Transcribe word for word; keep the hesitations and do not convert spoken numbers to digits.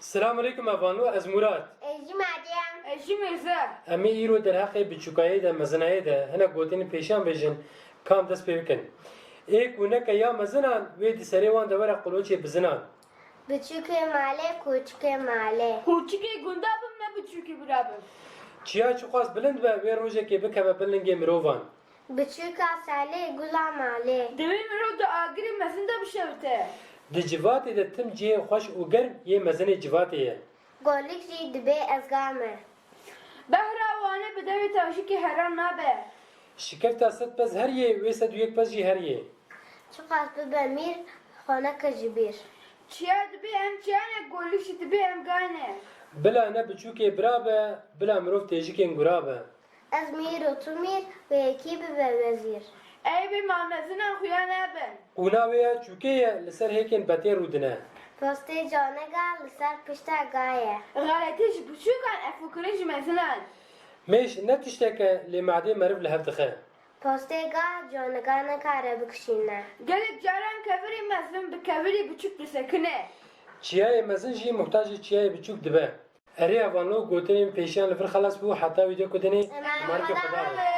Selam aleykum, evanlo, ez Murat. Ez jî Meryem. Ez jî Mirze. Em ê îro derheqê biçûkayê de, mezinayê de hinek gotinên pêşiyan bêjin, kam dest pê bikin. Ê ku neke ya mezinan, wê di serê wan de were qulûçê bizinan. Biçûkê malê, kûçikê malê. Kûçikê gunda bim, ne biçûkê bira bim. Çiya çiqas bilind be, wê rojekê bikeve bin lingê mirovan. Biçûka selê, gula malê. Divê mirov di agirê mezin de bişewite. Di civatê de tim cihê xweş û germ yê mezinê civatê ye. Golik jî dibê ezgar me. Behra wane bi devê tawşikê heram nabe. Şikefta sed pez her yê, wê sed û yek pez jî her yê. Çiqas bibe mîr, xwe neke ji bîr. Çiya dibê em çiya ne, golik jî dibê em gay ne. Bila ne biçûkê bira be, bila mirov têjikên gura be. Ez mîr û tu mîr, wê yekî bibe wezîr. Ey bê malmezinan xuya nebin. Qûna wê ya çûkê ye, li ser hêkên betê rûdine. Postê canega li ser pişta ga ye. Xeletî ji biçûkan e, fikirin ji mezinan. Mêş ne tiştek e, lê madê meriv li hev dixe. Postê ga canega nikare bikişîne. Gelek caran kevirê mezin bi kevirê biçûk disekine. Çiyayê mezin jî muhtacê çiyayê biçûk dibe. Erê evanlo, gotinên pêşiyan li vir xelas bû, heta wîdyoyê ku dinê. Emanetê Xweda be.